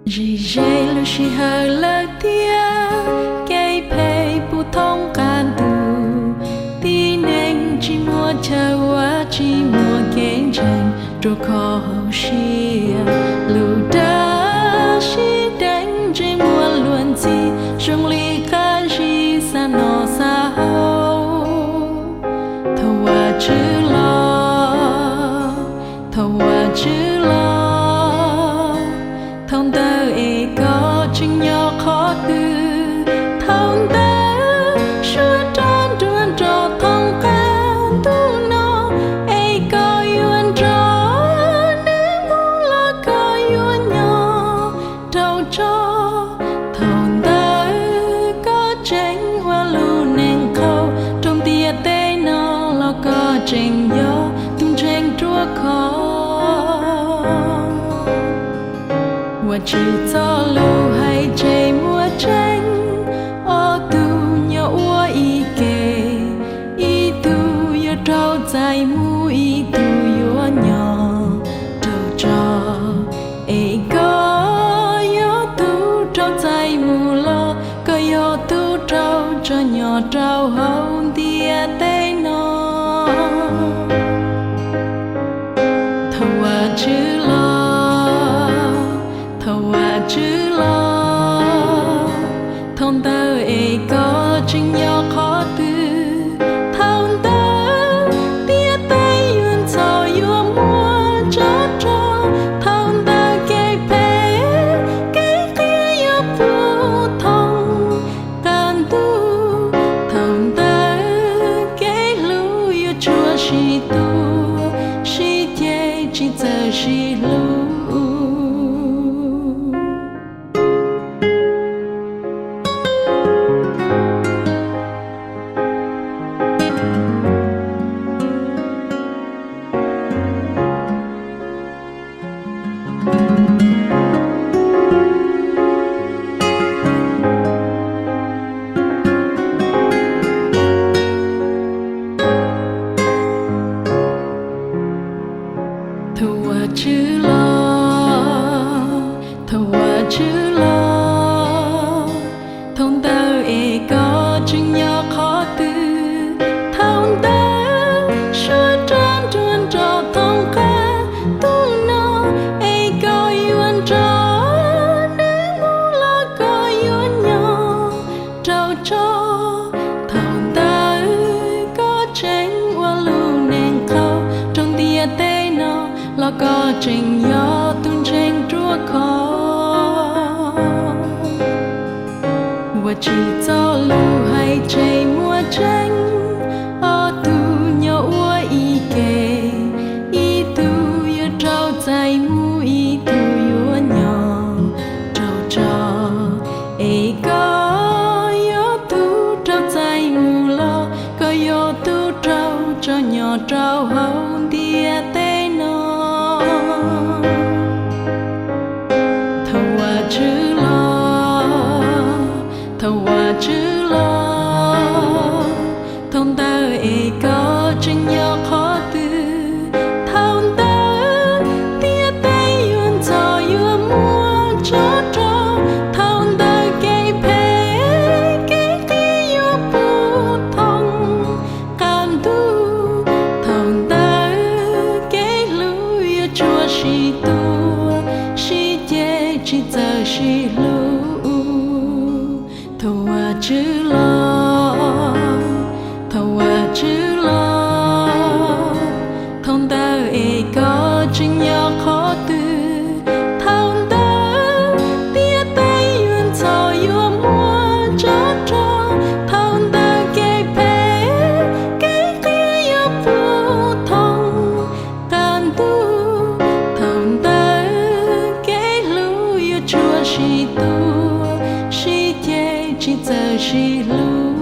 Ze ze lub sij hawm lawm thiab, kev phem puv thoob qab ntuj, tib neeg tsis muaj chaw ua, tsis muaj kev ntseeg, ruaj khov hauv siab, lub dab sib deev ntsej muag luag ntxhi, zoo li qab zib xa noj xa haus. Thaum Vajtswv los, thaum Vajtswv los, thaum ntawd es koj tseem nyob qhov twg? Thaum ntawd suav rog nruab nrog thoob qab ntuj no, es koj yuav nrog nws mus los koj yuav nyob rau tso? Thaum ntawd koj tseem ua lub neej qaug rau ntiaj teb no, los koj tseem yog tus ntseeg ruaj khov? Vajtswv txoj lus hais tseem muaj tseeb: ob tug nyob ua ib ke, ib tug yuav raug txais mus, ib tug yuav nyob rau tso. Es koj yog tus raug txais mus los koj yog tus raug tso nyob rau hauv ntiaj teb no? Thaum Vajtswv los, thaum Vajtswv los, thaum ntawd es koj tseem nyob qhov twg? Thaum ntawd ntiaj teb yuav ntxhov yuav muaj tsov rog, thaum ntawd kev phem kev qias yuav puv thoob qab ntuj, thaum ntawd kev hlub yuav tshua sib tua, sib ceg tsis txawj sib hlub. Thaum Vajtswv los, thaum Vajtswv los, thaum ntawd es koj tseem nyob qhov twg? Thaum ntawd suav rog nruab nrog thoob qab ntuj no, es koj yuav nrog nws mus los koj yuav nyob rau tso? Thaum ntawd koj tseem ua lub neej qaug rau ntiaj teb no, los koj tseem yog tus ntseeg ruaj khov? Vajtswv txoj lus hais tseem muaj tseeb: ob tug nyob ua ib ke, ib tug yuav raug txais mus, ib tug yuav nyob rau tso. Es koj yog tus raug txais mus los koj yog tus raug tso nyob rau hauv ntiaj teb no? Thaum Vajtswv los, thaum Vajtswv los, thaum ntawd es koj tseem nyob qhov twg? Thaum ntawd ntiaj teb yuav ntxhov yuav muaj tsov rog, thaum ntawd kev phem kev qias yuav puv thoob qab ntuj, thaum ntawd kev hlub yuav tshua sib tua, sib ceg tsis txawj sib hlub. Thaum Vajtswv los, thaum Vajtswv los, thaum ntawd es koj tseem nyob qhov twg? Thaum ntawd ntiaj teb yuav ntxhov yuav muaj tsov rog, thaum ntawd kev phem kev qias yuav puv thoob qab ntuj, thaum ntawd kev hlub yuav tshua sib tua, sib ceg tsis txawj sib hlub.